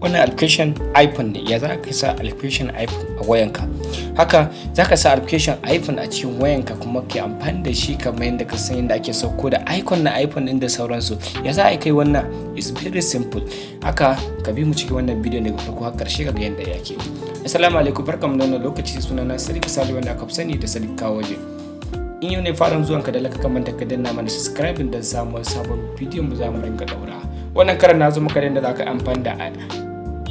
Wannan application iPhone ne. Ya za ka sa application iPhone a wayanka? Haka za ka sa application iPhone a cikin wayanka kuma ke amfani da shi kamar yadda ka san yadda ake sauko da icon na iPhone ɗin da sauransu. Ya za a kai wannan? Is very simple. Haka ka bi mu cikin wannan bidiyon daga farko har ƙarshe ka ga yadda yake. Assalamu alaikum, barkamu da wannan lokaci. Sunana Sadiq Sali, wanda aka fi sani da Sadiq Kawoje. In yau ne farin zuwanka da laka, manta ka danna mana subscribe don samun sabon bidiyon mu za mu rinka daura. Wannan karan na zo maka da yadda za ka amfani da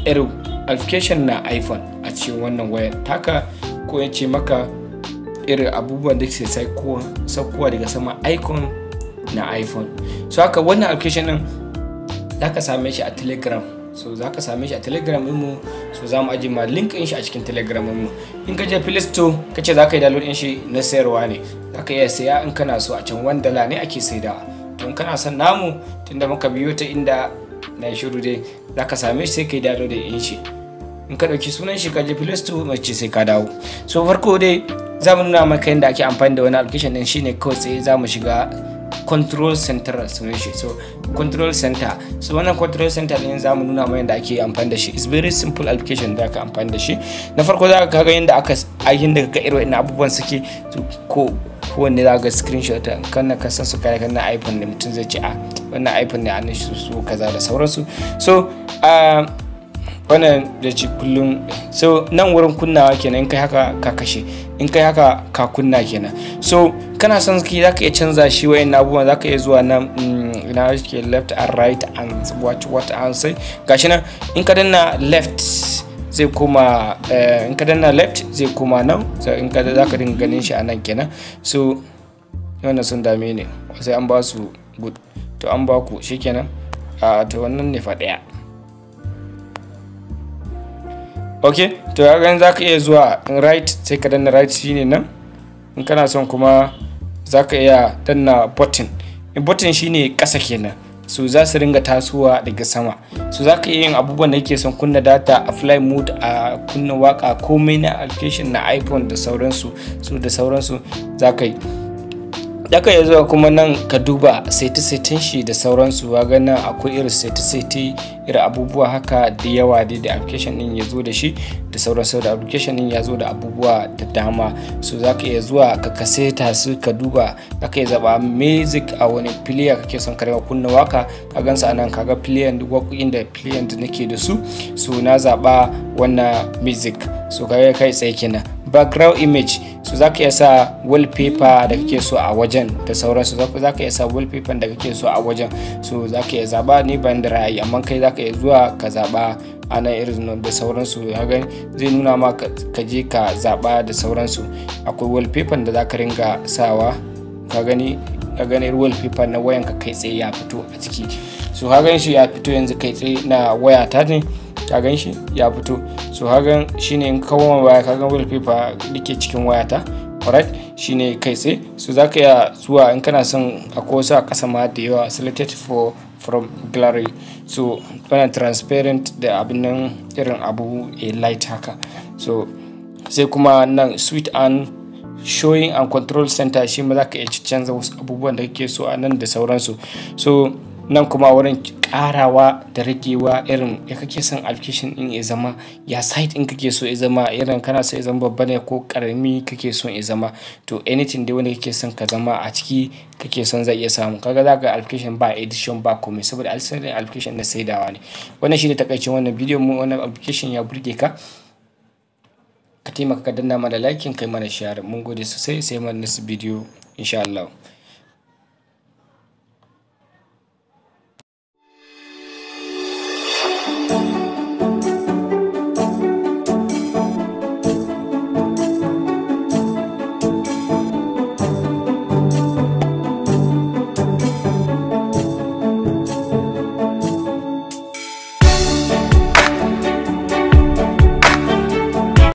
irin application na iPhone a cikin wannan wayar taka, ko ya ce maka irin abubuwan da ke saukowa daga sama, icon na iPhone. So haka wannan application din za ka same shi a Telegram. So za ka same shi a Telegram mu. So za mu ajiye ma link ɗin shi a cikin Telegram mu. In ka je Play Store ka ce za ka yi download ɗin shi, na sayarwa ne. Za ka iya saya in kana so a can, $1 ne ake saidawa. To in kana son namu, tunda muka biyo ta inda na shiru dai, za ka same shi sai ka yi download ɗin shi. In ka ɗauki sunan shi ka je Play Store mace sai ka dawo. So farko dai za mu nuna maka yadda ake amfani da wani application ɗin. Shine kawai tsaye za mu shiga Control Center sunan shi. So Control Center. So wannan Control Center din za mu nuna mai yadda ake amfani da shi. It's very simple application da aka amfani da shi. Na farko za ka ga yadda aka ayin da ga irin wannan abubuwan suke. Ko kowanne za ka ga screenshot kan ka san su kare kan na iPhone ne. Mutum zai ce a wannan iPhone ne an shi su kaza da sauransu. So wannan da ci kullum. So nan wurin kunnawa kenan, in kai haka ka kashe, in kai haka ka kunna kenan. So kana son ki zaka iya canza shi wayan abubuwan. Zaka iya zuwa nan ina yake, left and right and what what and sai gashi nan. In ka danna left zai koma, in ka danna left zai koma nan. So in ka zaka dinga ganin shi a nan kenan. So wannan sun dame ne, sai an ba su good. To an ba ku shikenan. A to wannan ne fa daya. Ok, to ya gani zaka iya zuwa right, sai ka danna right, shine nan. In kana son kuma zaka iya danna button. In button shine kasa kenan. So za su ringa tasowa daga sama. So zaka iya yin abubuwan da kake son, kunna data a fly mode, a kunna waka, komai na application na iPhone da sauransu. So da sauransu zaka yi. Zaka iya zuwa kuma nan ka duba sete-seten shi da sauransu. Ga nan akwai irin sete-sete, irin abubuwa haka da yawa dai da application din ya zo da shi da sauransu. Da application din ya zo da abubuwa da dama. So zaka iya zuwa ka kaseta su ka duba. Zaka iya zaba music, a wani player kake son ka ringa kunna waka. Ka gansu anan, kaga player waƙoƙin da player da nake da su. So na zaba wannan music. So kaga kai tsaye kenan. Background image, so zaka iya sa wallpaper da kake so a wajen da sauransu. Zaka iya sa wallpaper da kake so a wajen. So zaka iya zaba, ni ban da ra'ayi, amma kai zaka iya zuwa ka zaba ana irin nan da sauransu. Kaga zai nuna ma ka je ka zaba da sauransu. Akwai wallpaper da zaka ringa sawa. Ka gani, ka gani wallpaper na wayan ka kai tsaye ya fito a ciki. So ka gan shi ya fito yanzu kai tsaye na waya ta ne. Ka gan shi ya fito. So hagan shine in ka koma baya, ka gan wallpaper dake cikin wayata. Alright, shine kai tsaye. So zaka iya zuwa in kana son, akwai wasu a ƙasa ma da yawa, selected for from gallery. So wannan transparent da abin nan, irin abu a light haka. So sai kuma nan switch and showing and Control Center, shi ma zaka iya canza wasu abubuwan da kake so a nan da sauransu. So nan kuma wurin karawa da ragewa, irin ya kake son application din ya zama, ya site din kake so ya zama, irin kana so ya zama babba ne ko karami kake son ya zama. To anything dai wanda kake son ka zama a ciki kake son zai iya samu. Kaga zaka application ba edition ba komai, saboda asalin application na saidawa ne. Wannan shine takaicin wannan bidiyon mu. Wannan application ya burge ka, ka taimaka ka danna mana liking, kai mana share. Mun gode sosai, sai mana next bidiyo insha Allah.